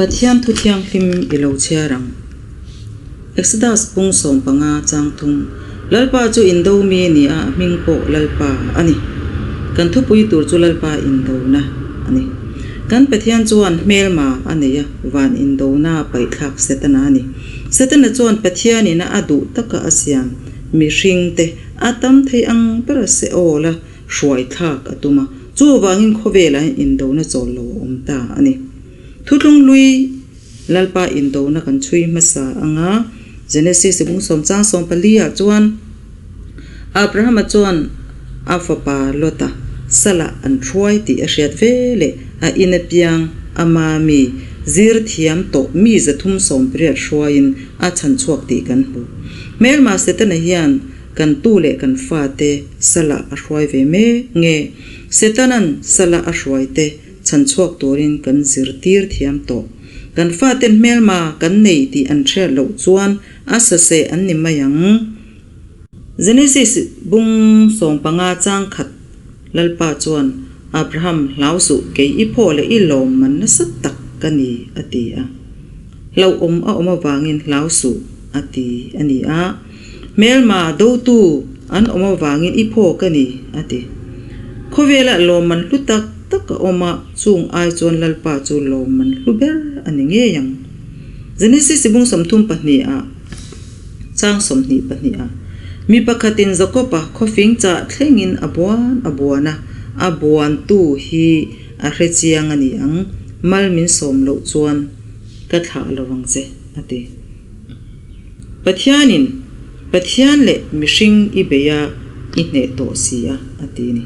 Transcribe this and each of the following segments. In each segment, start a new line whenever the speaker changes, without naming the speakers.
Pathian thu thianghlim i lo chhiar ang. Exodus pung 15 chang thum, Lalpa chu indo mi a ni a, a hming pawh Lalpa a ni. Kan thupui tur chu Lalpa indona a ni. Kan Pathian chuan hmelma a nei a, van indona paihthlak Setana a ni. Setana chuan Pathianin a duh taka a siam mihringte a tam thei ang ber a se awl a, hruaithlak a tum a, chuvangin khawvelah hian indona chawl lo a awm ta a ni. Thutlung hlui Lalpa indona kan chhui hmasa ang a, Genesis bung sawm chang sawm pali ah chuan Abrahama chuan a fapa Lota salah an hruai tih a hriat ve leh a in apiang ama mi zir thiam tawh mi 380 hruaiin a chhan chhuak tih kan hmu. Hmelma Setana hian Kan tu leh kan fate salah a hruai ve mek nge? Setana'n salah a hruaite chhan chhuak turin kan zirtir thiam tawh. Kan faten hmelma kan nei tih an hriat loh chuan a saseh an ni mai ang. Genesis bung 15 chang khat Lalpa chuan Abraham hlau suh kei i phaw leh i lawm man nasa tak ka ni a ti a. Hlauhawm a awm avangin hlau suh a ti a ni a. Hmelma dotu an awm avangin i phawk a ni, a ti. Khawvelah lawmman hlu tak tak a awm a, chung ai chuan Lalpa chu lawmman hlu ber a ni ngei ang. Genesis bung 32 ah, chang 22 ah, Mi pakhatin Jakob-a khawfing chah thlengin a buan a buan a, a buantu hi a hre chiang a ni ang, mal min sawm loh chuan ka thlah lo ang che, a ti. Pathianin Pathian leh mihring i bei a, i hneh tawh si a, a ti a ni.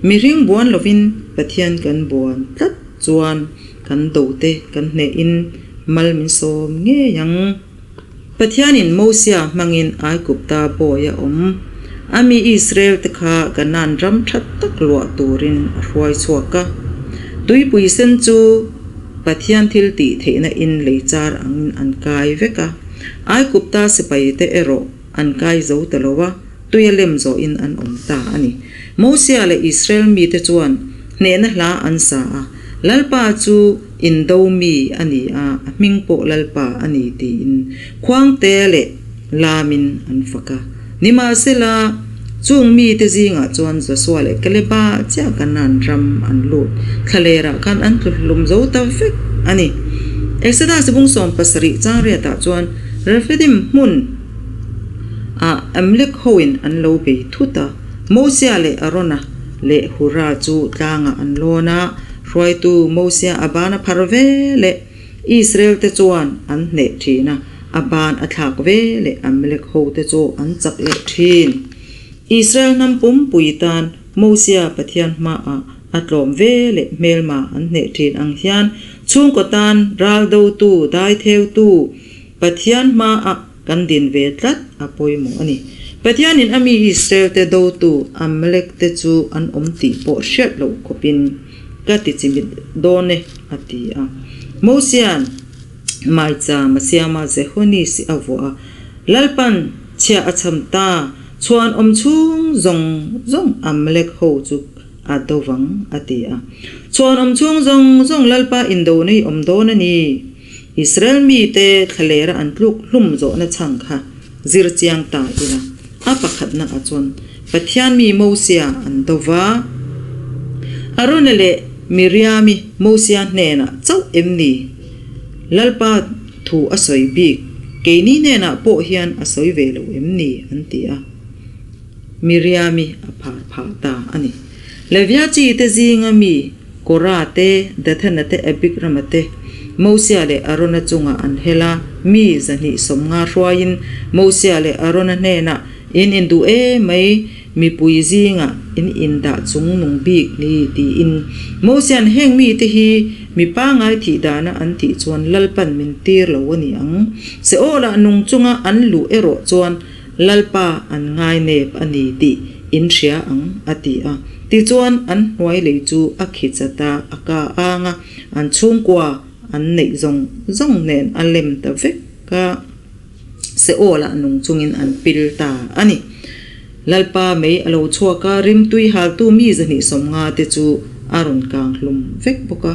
Mihring buan lovin Pathian kan buan tlat chuan kan dote kan hnehin mal min sawm ngei ang. Pathianin Mosia hmangin Aigupta bawi a awm. A mi Israel te kha Kanaan ram tha tak luah turin a hruai chhuak a. Tuipui sen chu Pathian thil tih theihna in lei char angin an kai vek a. Aigupta sipai te erawh an kai zo ta lo a, tui a lem zawhin an awm ta a ni. Mosia leh Israel mite chuan hnehna hla an sa a, Lalpa chu indo mi a ni a, a hming pawh Lalpa a ni tiin khuangte leh lamin an fak a. Nimahsela, chung mite zingah chuan Joshua leh Kaleba chiah Kanaan ram an lut thlalerah khan an tluhlum zo ta vek a ni. Exodus bung 17 chang riatah chuan Rephidim hmun ah Amalek hoin an lo bei thut a, Mosia leh Arona leh Hura chu tlangah an lawn a, hruaitu Mosia a ban a phar ve leh Israel te chuan an hneh thin a, a ban a thlak ve leh Amalek ho te chu an chak leh thin. Israel hnam pumpui tan Mosia Pathian hmaah a tlawm ve leh hmelma an hneh thin ang hian chhungkaw tan ral dotu, daitheutu Pathian hmaah kan din ve tlat a pawimawh a ni. Pathianin a mi Israel te dotu Amalek te chu an awm tih pawh hriat loh khawpin Ka ti chimit dawn e, a ti a. Mosia'n maicham a siam a, Jehonis a vuah a. Lalpan chhia a chham ta, chhuan awm chhung zawng zawng Amalek ho chu a do vang, a ti a. Chhuan awm chhung zawng zawng Lalpa indo nei awm dawn a ni. Israel mite thlalera an tluk hlum zawhna chhang kha zir chiang ta ila. A pakhatna ah chuan Pathian mi Mosia an do va. Arona leh Miriami Mosia hnenah chauh em ni? Lalpa thu a sawi bik, keini hnenah pawh hian a sawi ve lo em ni? an ti a. Miriami a phar phah ta a ni. Levia chi te zinga mi Kora te, Dathana te, Abikrama te, Mosia leh Arona chungah an hel a, mi 250 hruaiin Mosia leh Arona hnenah, In induh e mai, mipui zingah in indah chung nung bik ni, tiin. Mosia'n heng mite hi mi pangai thih dana an tih chuan Lalpan min tir lo a ni ang. Seolah nung chunga an luh erawh chuan Lalpa an ngai nep a ni tih in hria ang, a ti a. Tichuan, an hnuai lei chu a khi chat a, a ka ang a, an chhungkua an neih zawng zawng nen a lem ta vek a, Seolah nung chungin an pil ta a ni. Lalpa mei a lo chhuak a, rimtui haltu mi 250 te chu a rawn kang hlum vek bawk a.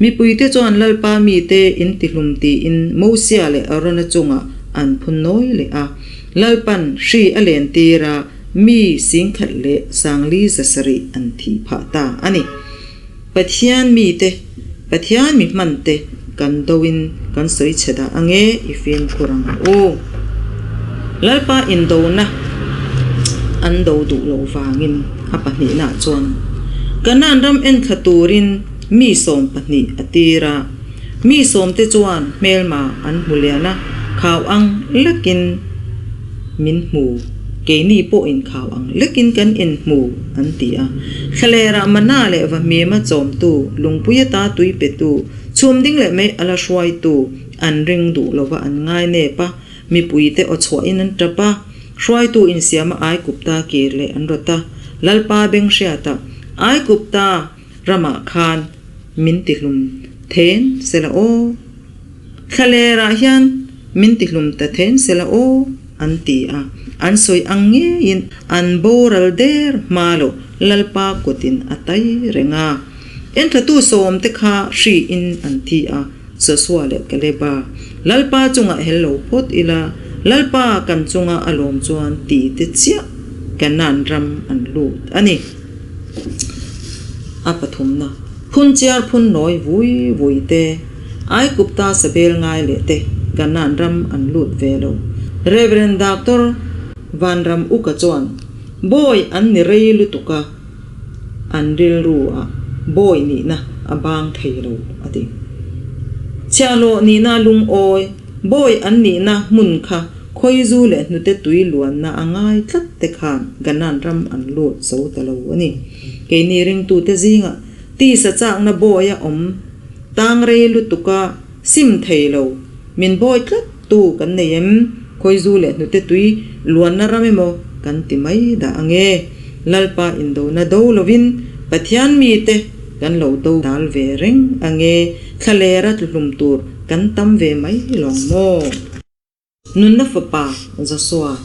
Mipuite chuan Lalpa mite in tihlum tiin Mosia leh Arona chungah an phun nawi leh a. Lalpan hri a len tir a, mi singkhat leh sangli zasarih an thih phah ta a ni. Pathian mite, Pathian mi hmante kan doin kan sawi chhe dah ange i fimkhur ang u. Lalpa indona an do duh loh vangin a pahnihnaah chuan Kanaan ram enthla turin mi 12 a tir a. Mi sawmte chuan hmelma an hmu lian a, khau ang lekin min hmu, keini pawh inkhau ang lekin kan inhmu, an ti a. Thlalerah mana leh vahmima chawmtu, lungpui ata tui petu, chhum ding leh mei ala hruaitu an ring duh lova an ngai nep a, mipuite aw chhuahin an tap a, hruaitu insiama Aikupta kir leh an rawt a, Lalpa beng hriatah, Aikupta ramah khan min tihlum then sela aw. Thlalerah hian min tihlum ta then sela aw, an ti a. An sawi ang ngeiin an boral der hma loh Lalpa kutin a tai reng a. Enthlatu sawmte kha hriin an thi a, Joshua leh Kaleba, Lalpa chungah hel lo phawt ila, Lalpa kan chunga a lawm chuan ti te chiah Canaan ram an lut a ni. A pathumna, Phunchiar phun nawi vui vui te, Aikupta sabel ngai leh te Canaan ram an lut ve lo. Rev. Doctor Vanram Uka chuan, Bawi an ni rei lutuk a, an rilru ah bawi nihna a bang thei lo, a ti. Chhiahhlawh nihna lungawi, bawi an nihna hmun kha Khawizu leh hnute tui luanna a ngai tlat te khan Ganan ram an lut zo ta lo a ni. Keini ringtute zingah tisa chakna bawi a awm tang rei lutuka sim thei lo, min bawi tlat tu kan nei em? Khawizu leh hnute tui luanna ram emaw kan ti mai dah ang e. Lalpa indona do lovin Pathian mite kan lo do dal ve reng ang e, thlalera tluhlum tur kan tam ve mai lawng maw? Nunna fapa Joshua,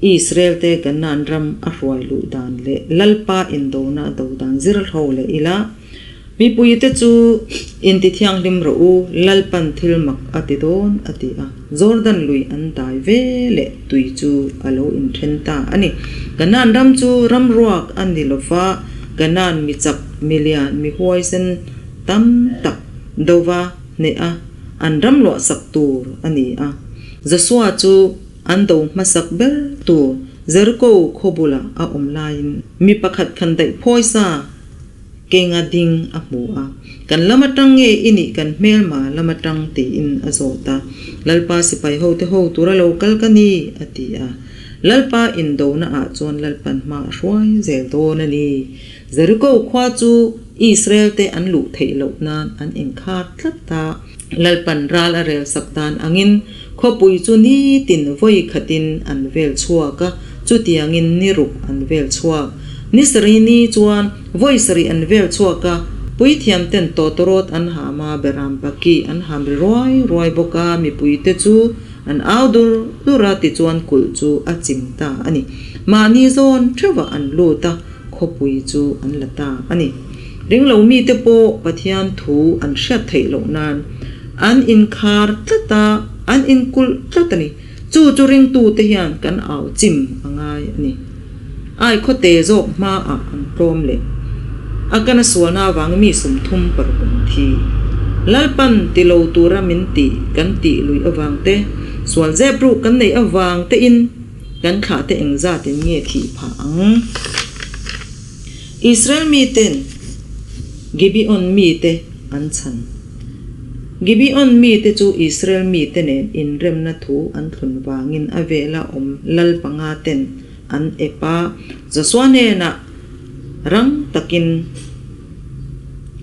Israel-te Kanaan ram a hruai luh dan leh Lalpa indona a do dan zir ho leh ila, Mipuite chu intithianghlim rawh u, Lalpan thil mak a ti dawn, a ti a. Jordan lui an dai ve leh tui chu a lo inthen ta a ni. Kanaan ram chu ram ruak a ni lo va, Kanaan mi chak, mi lian, mi huaisen tam tak dova hneh a. An ram luahsak tur a ni a. Joshua chu an do hmasak ber tur Jeriko khaw bulah a awm laiin mi pakhat khan daih phawisa kenga ding a hmu a. Kan lam atang nge i nih kan hmelma lam atang tiin a zawt a. Lalpa sipai hote ho tura lo kal ka ni a ti a. Lalpa indona ah chuan Lalpan hma a hruai zel dawn a ni. Jeriko khua chu Israel te an luh theih loh nan an inkhar tlat a. Lalpan ral a rel sak dan angin khawpui chu nitin vawi khatin an vel chhuak a, chutiangin ni ruk an vel chhuak. Ni sarih ni chuan vawi sarih an vel chhuak a, puithiam ten tawtawrawt an ham a, beram paki an ham ri ruai ruai bawk a, mipui te chu an au dur dur a, tichuan kulh chu a chim ta a ni. Mahni zawn theuhah an lut a. Khawpui chu an la ta a ni. Ringlo mite pawh Pathian thu an hriat theih loh nan an inkhar tlat a, an inkulh tlat a ni. Chu chu ringtute hian kan au chim a ngai a ni. Ai khawte zawk hmaah an tlawm leh a kana sualna avangin mi 30 paruk an thi. Lalpan ti lo tura min tih kan tih lui avang te, sual zep ruk kan neih avang tein, Kan thlahte engzatin nge thih phah ang? Israel miten Gibeon mite an chhan. Gibeon mite chu Israel mite nen inremna thu an thlun vangin a vela awm lal panga ten an ep a, Joshua hnenah rang takin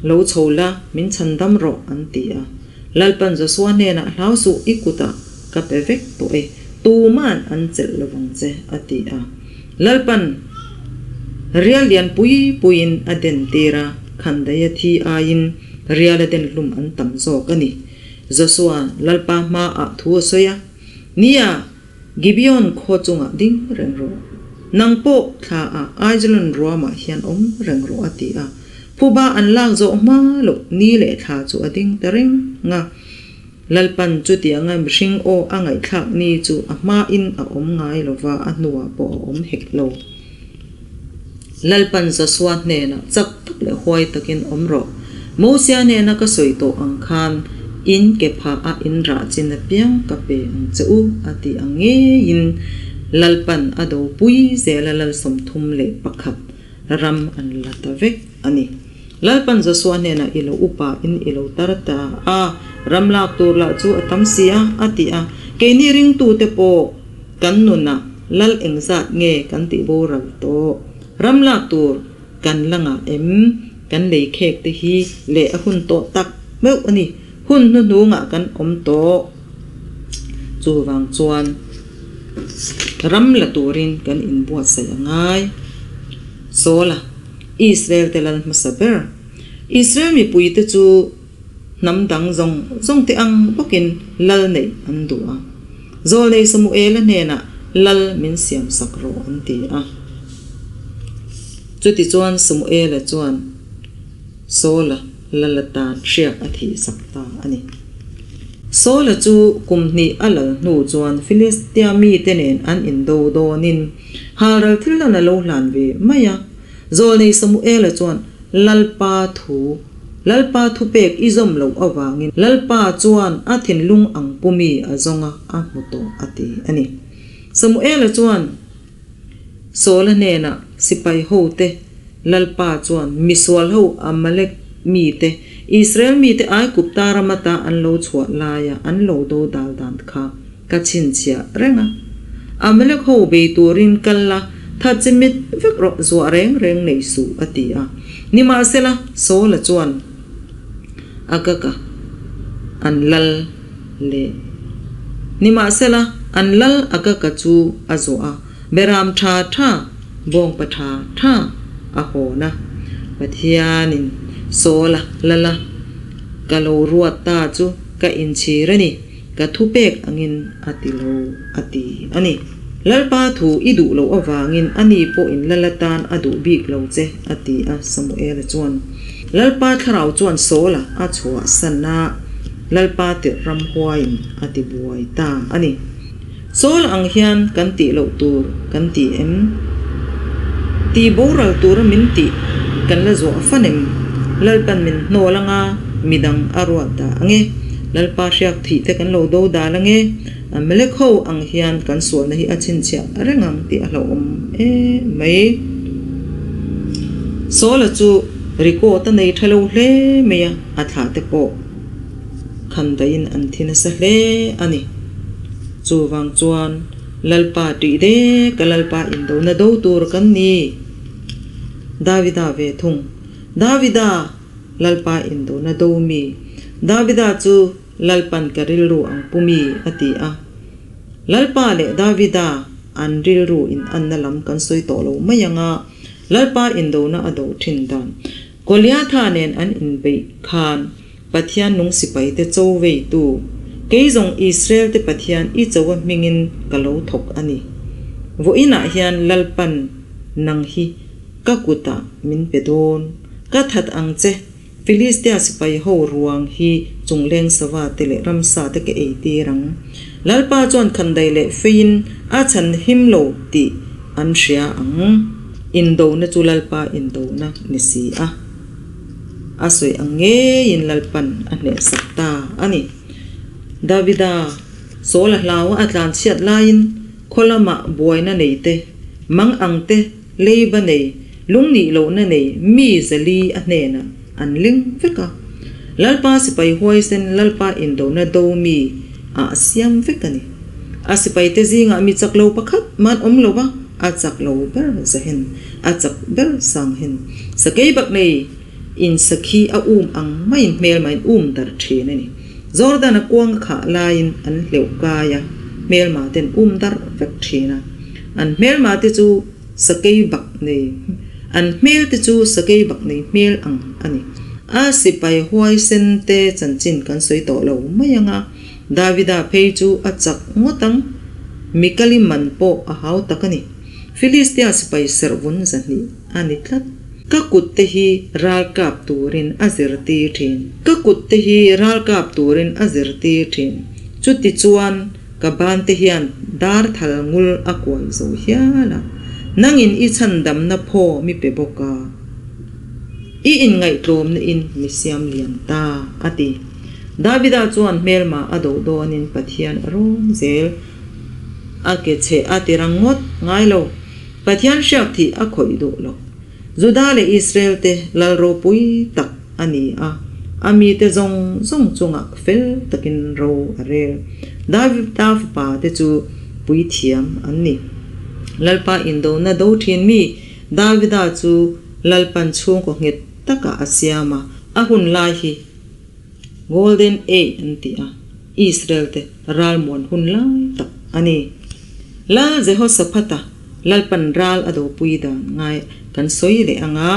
lo chho la, min chhan dam rawh an ti a. Lalpan Joshua hnenah hlau suh i kutah Ka pe vek tawh e, tuma'n an chelh lo vang che, a ti a. Lalpan rial lian pui puiin a den tir a, khandaia thi aiin riala den hlum an tam zawk a ni. Joshua Lalpa hmaah thu a sawi a, Nia, Gibeon khaw chungah ding reng rawh. Nang pawh thla ah Aijalon ruamah hian awm reng rawh a ti a. Phuba an lak zawh hma loh ni leh thla chu a ding ta reng a. Lalpan chutianga mihring aw a ngaihthlak ni chu a hmain a awm ngai lova a hnuah pawh a awm hek lo. Lalpan Joshua hnenah chak tak leh huai takin awm rawh. Mosia hnena ka sawi tawh ang khan in ke phah a in rah chin apiang ka pe ang che u a ti ang ngeiin Lalpan a dopui zela lal 31 ram an la ta vek a ni. Lalpan Joshua hnenah i lo upa in i lo tar ta a, ram lak tur lah chu a tam si a, a ti a. Keini ringtute pawh kan nunah lal engzat nge kan tih boral tawh? Ram lak tur kan la ngah em? Kan lei khek te hi leh a hun tawh tak meuh a ni. Hun hnuhnungah kan awm tawh. Chuvang chuan ram la turin kan inbuatsaih a ngai. Saula, Israel te lal hmasa ber. Israel mipuite chu hnam dang zawng zawng te ang bawkin lal neih an duh a. Zawlnei Samuela hnenah lal min siam sak rawh an ti a. Chutichuan Samuela chuan Saula lal atan hriak a thih sak ta a ni. Saula chu kum hnih a lal hnu chuan Filistia mite nen an indo dawnin halral thil lan a lo hlan ve mai a. Zawlnei Samuela chuan Lalpa thu, Lalpa thupek i zawm loh avangin Lalpa chuan a thinlung ang pumi a zawng a, a hmu tawh a ti a ni. Samuela chuan. Saula hnenah sipai hote Lalpa chuan misual ho Amalek mite, Israel mite Aigupta ram ata an lo chhuah laia an lo do dal dan kha ka chhinchhiah reng a. Amalek ho bei turin kal la, tha chimit vek rawh zuah reng reng nei suh a ti a. Nimahsela, Saula chuan Agaga an lal leh. Nimahsela, an lal Agaga chu a zawh a, Beram tha tha, bawngpa tha tha a hawn a. Pathianin Saula lala ka lo ruat ta chu ka inchhir a ni, ka thupek angin a ti lo a ti a ni. Lalpa thu i duh loh avangin ani pawhin lal atan a duh bik lo che a ti a, Samuela chuan. Lalpa thlarau chuan Saula a chhuahsan a, Lalpa tirh ramhuaiin a ti buai ta a ni. Saul ang hian kan tih loh tur kan ti em? Ti boral tura min tih kan la zuah fan em? Lalpan min hnawl anga midang a ruat dah ang e. Lalpa hriak thih te kan lo do dal ang e. Amalek ho ang hian kan sualna hi a chhinchhiah reng ang tih a hlauhawm em mai. Saula chu record a nei tha lo hle mai a, a thlah te pawh khan daihin an thi nasa hle a ni. Chuvang chuan Lalpa tih dek a Lalpa indona do tur kan ni. Davida ve thung. Davida Lalpa indona do mi. Davida chu Lalpan ka rilru ang pu mi a ti a. Lalpa leh Davida an rilru in anna lam kan sawi tawh lo mai ang a, Lalpa indona a do thin dan. Goliatha nen an inbeih khan Pathian nung sipaite cho veitu, kei zawng Israel te Pathian i cho a hmingin ka lo thawk a ni. Vawiinah hian Lalpan nang hi ka kutah min pe dawn, ka that ang che. Filistia sipai ho ruang hi chungleng sava te leh ramsa te ka ei tir ang. Lalpa chuan khandai leh feiin a chhan him lo tih an hria ang. Indona chu Lalpa indona ni si a. A sawi ang ngeiin Lalpan a hnehsak ta a ni. Davida Saul a hlau a tlan chhiat laiin khaw lamah buaina nei te, mang ang te, Leiba nei, lungnih lohna nei mi zali a hnenah an ling vek a. Lalpa sipai huaisen Lalpa indona do mi ah a siam vek a ni. A sipaite zingah mi chak lo pakhat man awm lo va, a chak lo ber zahen, a chak ber sanghen. Sakei bak nei in sakhi a um ang maiin hmelmain um dar thin a ni. Jordan a kuang a khah laiin an hleuh kai a, hmelma ten um dar vek thin a. An hmelma te chu sakei bak nei, an hmel te chu sakei bak nei hmel ang a ni. A sipai huaisen te chanchin kan sawi tawh lo mai ang a, Davida phei chu a chak ngawt ang, Mikali man pawh a hau tak a ni. Filistia sipai serhvun 200 a ni tlat. Ka kutte hi ral kap turin a zirtir thin. Ka kutte hi ral kap turin a zirtir thin. Chutichuan ka bante hian dar thal ngul a kuai zo hial a. Nangin i chhandamna phaw mi pe bawk a. I inngaihtlawmna in mi siam lian ta, a ti. Davida chuan hmelma a do dawnin Pathian a rawn zel. A ke chhe a ti rang ngawt ngai lo. Pathian hriak thih a khawih duh lo. Juda leh Israel te lal ropui tak a ni a, a mite zawng zawng chungah fel takin ro a rel. Davida fapa te chu puithiam an ni. Lalpa indona do thin mi Davida chu Lalpan chhungkaw nghet takah a siam a, a hun lai hi Golden Age an ti a, Israel te ralmuan hun lai tak a ni. Lal Jehosaphata Lalpan ral a dopui dan ngai kan sawi leh ang a,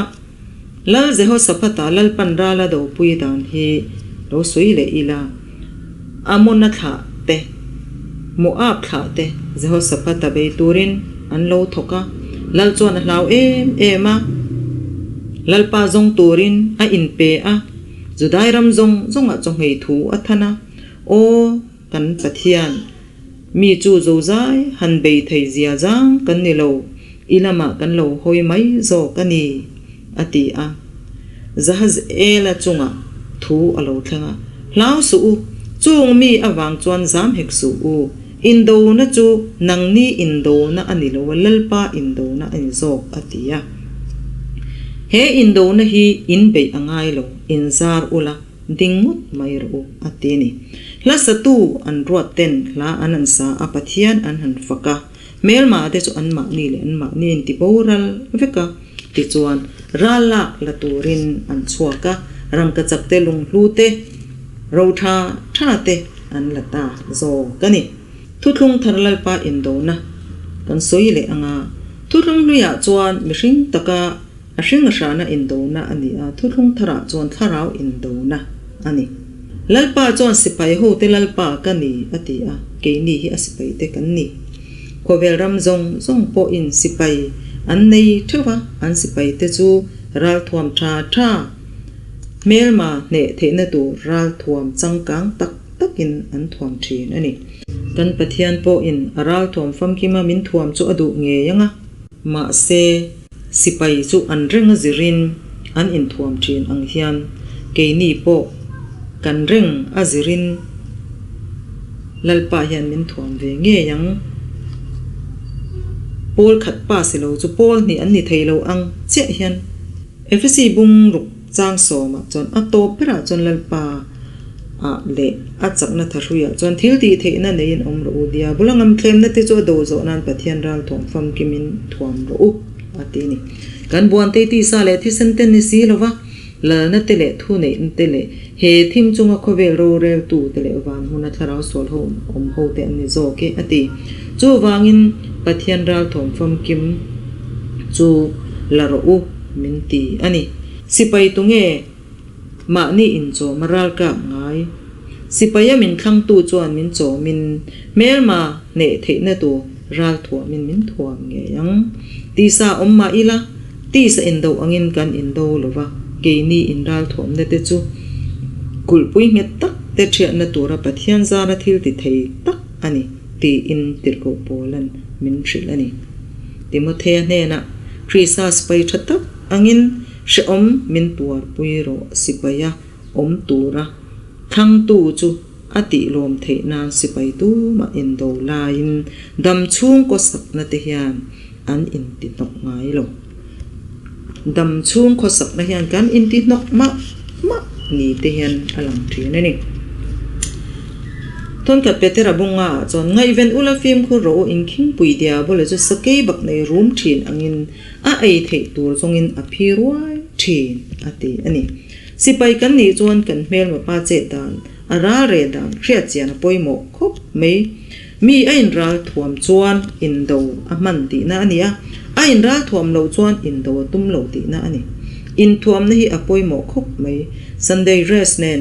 Lal Jehosaphata Lalpan ral a dopui dan hi lo sawi leh ila, Amona thlah te, Moab thlah te Jehosaphata bei turin an lo thawk a, Lal chuan a hlau em em a, Lalpa zawng turin a inpe a. Judai ram zawng zawngah chawnghei thu a than a, Aw, kan Pathian, mi chu zozai han bei thei zia zang kan ni lo, i lamah kan lo hawi mai zawk a ni, a ti a. Jahaziela chungah thu a lo thleng a, Hlau suh u, chung mi avang chuan zam hek suh u, indona chu nangni indona a ni lo a, Lalpa indona a ni zawk, a ti a. He indona hi in beih a ngai lo, in zar ula, ding ngawt mai rawh u, a ti a ni. Hla satu an ruat ten hla an han sa a, Pathian an han fak a, hmelma te chu anmahni leh anmahni a inti boral vek a, tichuan ral lak la turin an chhuak a, rangkachak te lunghlu te, ro tha tha te an la ta zawk a ni. Thuthlung thar Lalpa indona kan sawi leh ang a, thuthlung hluiah chuan mihring taka a hring a hrana indona a ni a, thuthlung tharah chuan thlarau indona a ni. Lalpa chuan sipai hote Lalpa ka ni a ti a, keini hi a sipaite kan ni. Khawvel ram zawng zawng pawhin sipai an nei theuh a, an sipaite chu ralthuam tha tha, hmelma hneh theihna tur ralthuam changkang tak takin an thuam thin a ni. Kan Pathian pawhin a ralthuam famkima min thuam chu a duh ngei ang a. Mahse, sipai chu an reng a zirin an inthuam thin ang hian keini pawh kan reng a zirin Lalpa hian min thuam ve ngei ang. Pawl khat pa si lo chu pawl hnih an ni thei lo ang chiah hian. Efesi bung ruk chang sawmah chuan a tawp berah chuan Lalpa ah leh a chakna thahruiah chuan thil tih theihna neiin awm rawh u. Diabula ngamthlemna te chu a do zawh nan Pathian ral thawm famkimin thuam rawh u, a ti a ni. Kan buantei tisa leh thisen te ni si lova, lalna te leh thuneihna te leh he thim chunga khawvel roreltu te leh van hmuna thlarau sual ho awm ho te an ni zawk e, a ti. Chuvangin Pathian ral thawm famkim chu la rawh u, min ti a ni. Sipai tunge? Mahni inchawm a ral kap ngai. Sipaia min thlangtu chuan min chawmin hmelma hneh theihna tur ral thuamin min thuam ngei ang. Tisa awm mah ila, tisa indo angin kan indo lo va, keini inral thuamna te chu kulhpui nghet tak te thiatna tura Pathian zara thil ti thei tak a ni tiin tirhkoh Paula'n min hrilh a ni. Timothea hnenah Krista sipai tha tak angin Hrehawm min tuarpui rawh sipaia awm tura thlangtu chu a tihlawm theih nan sipai tumah indo laiin dam chhungkaw sakna te hian an intihnawk ngai lo. Dam chhungkaw sakna hian kan intihnawk mah mah ni te hian a lang thin a ni. Thawnkhat Petera bunga ah chuan ngaihven ula fimkhur rawh u inkhingpui diabole chu sakei bak nei rum thin angin A ei theih tur zawngin a phi ruai thin, a ti a ni. Sipai kan nih chuan kan hmelma pa chet dan, a ral reh dan hriat chian a pawimawh khawp mai. Mi a inral thuam chuan indo a hman tihna a ni a, a inral thuam loh chuan indo a tum lo tihna a ni. Inthuamna hi a pawimawh khawp mai. Sunday dress nen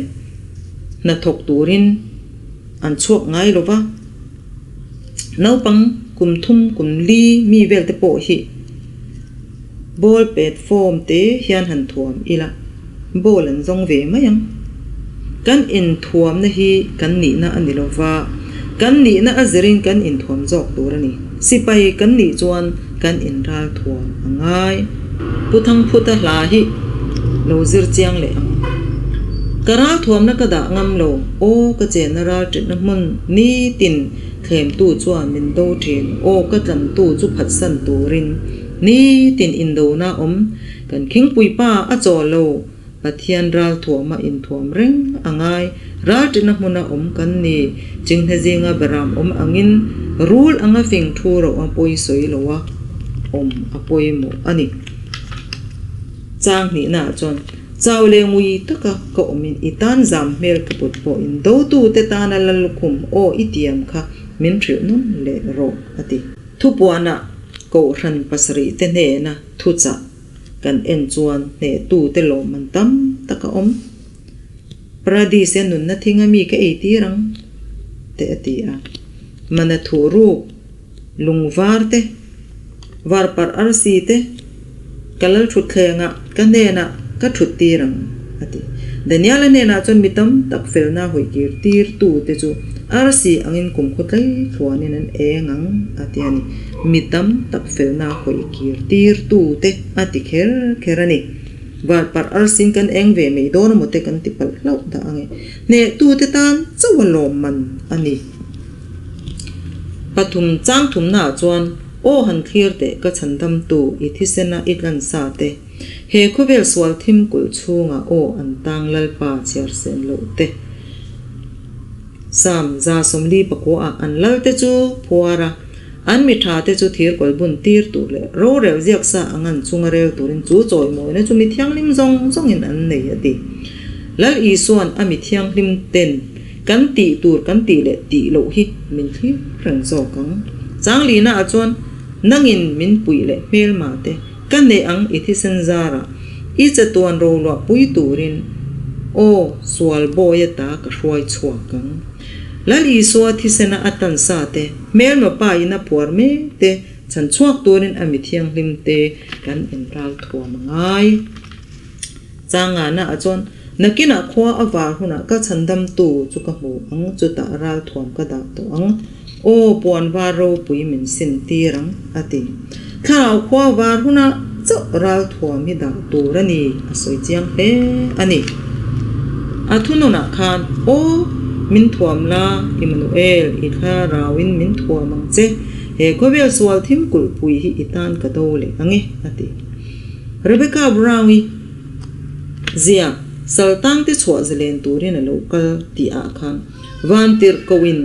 hnathawk turin an chhuak ngai lo va, naupang. kum thum kum li mi vel te pawh hi ball pet form te hian han thuam ila ball an zawng ve mai ang. Kan inthuamna hi kan nihna a ni lova, kan nihna a zirin kan inthuam zawk tur a ni. Sipai kan nih chuan kan inral thuam a ngai. Pu Thangphuta hla hi lo zir chiang leh ang. Ka ral thuamna ka dah ngam lo, aw ka chenna ral ṭitna hmun nitin thlemtu chuan min do ṭhin, aw ka tlantu chu phatsan turin nitin indona awm kan khingpui pa a chaw lo. Pathian ral thuama inthuam reng a ngai. Ral ṭihna hmuna awm kan ni. Chinghne zinga beram awm angin rul anga fing thu roh a pawi sawi lo a awm a pawimawh a ni. Chang hnihnaah chuan chau leh ngui taka ka awmin i tan zam hmel ka put pawhin dotute tana Lallukhum aw i tiam kha min hrilh nawn leh rawh a ti. Thupuanah Kohhran pasarihte hnena thuchah Kan en chuan hnehtute lawmman tam tak a awm. Paradise-a nunna thinga mi ka ei tir ang te a ti a. Mana thuh ruk, lung var te, var parh arsi te ka lal thutthlengah ka hnenah ka thut tir ang a ti. Daniel-a hnenah chuan mi tam tak felna hawi kir tir tu te chu arsi angin kumkhaw tlai thluanin an eng ang a ti a ni. Mi tam tak felna hawi kir tir tu te a ti kher kher a ni. Var parh arsin kan eng ve mai dawn amaw te kan ti palh hlauh dah ang e. Hneh tu te tan chauh a lawmman a ni. Pathum chang thumnaah chuan aw han thlir teh ka chhandam tu i thisena i tlansa te. He khawvel sual thim kulh chhungah aw an tang Lalpa chhiar sen loh te. Sam 144 ah an lal te chu phuar a, an mi tha te chu thir kawl bun tir tur leh rorel ziak sa ang an chunga rel turin chu chawimawina chu mi thianghlim zawng zawngin an nei a ti. Lal Isua'n a mi thianghlim ten kan tih tur kan tih leh tih loh hi min thlir reng zawk ang. Changlina ah chuan nangin min puih leh hmelma te Ka neih ang i thisen zarah i chatuan roluah pui turin aw sual bawi ata ka hruai chhuak ang. Lal Isua thisena a tansa te, hmelma pa in a phuar mek te chhan chhuak turin a mi thianghlim te kan inral thuam a ngai. Changana ah chuan nakinah khua a var hunah ka chhandamtu chu ka hmu ang, chutah ral thuam ka dah tawh ang. Aw puan var ropui min sim tir ang, a ti. Thlarau khua var hunah chauh ral thuam hi dah tur a ni, a sawi chiang hle a ni. A thununah khan, Aw, min thuam la, Immanuel, i thlarauin min thuam ang che, he khawvel sual thim kulhpui hi i tan ka do leh ang e, a ti. Rebecca Brown-i ziak Saltangte chhuah zalen turin a lo kal tih ah khan Vantirh koin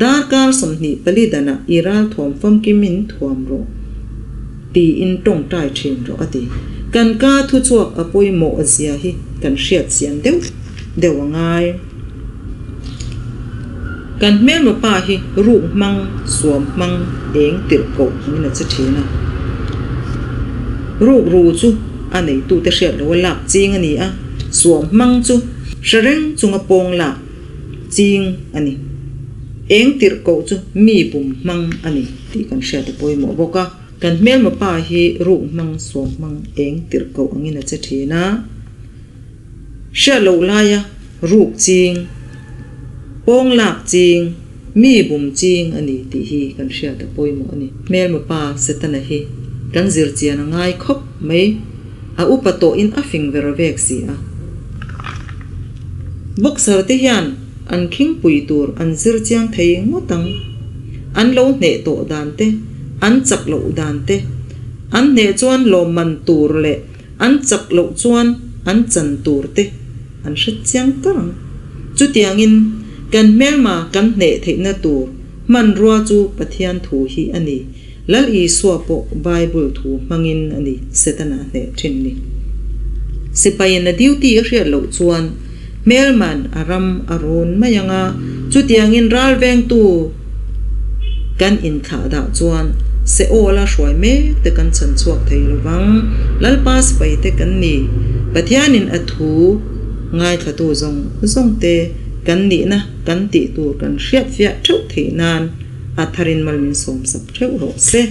darkar 24 danah i ral thuam famkim in thuam rawh tiin tawngtai thin rawh a ti. Kan ka thuchhuak a pawimawh zia hi kan hriat chian deuh deuh a ngai. Kan hmelma pa hi ruk hmang, suam hmang, eng tirh koh angin a che thin a. Ruk ru chu a neitute hriat loha lak ching a ni a, suam hmang chu hre reng chunga pawng lak ching a ni. Eng tirh koh chu mi bum hmang a ni tih kan hriat a pawimawh bawk a. Kan hmelma pa hi ruk hmang, suam hmang, eng tirh koh angin a che thin a. Hriat loh laia ruk ching, pawng lak ching, mi bum ching a ni tih hi kan hriat a pawimawh a ni. Hmelma pa Setana hi kan zir chian a ngai khawp mai, a upa tawhin a fing ver vek si a. Boxer te hian an khingpui tur an zir chiang thei ngawt ang. An lo hneh tawh dan te, an chak loh dan te, an hneh chuan lawmman tur leh An chak loh chuan an chan tur te an hre chiang kar ang. Chutiangin kan hmelma kan hneh theihna tur hmanrua chu Pathian thu hi a ni. Lal Isua pawh Bible thu hmangin a ni Setana hneh thin ni. Sipaiin a duty a hriat loh chuan hmelman a ram a run mai ang a, chutiangin ral vengtu kan inthlah dah chuan Seola hruai mek te kan chhan chhuak thei lo vang. Lalpa sipai te kan ni. Pathianin a thu ngaithlatu zawng zawng te kan nihna kan tih tur kan hriat fiah theuh theih nan. A tharin mal min sawmsak theuh rawh se.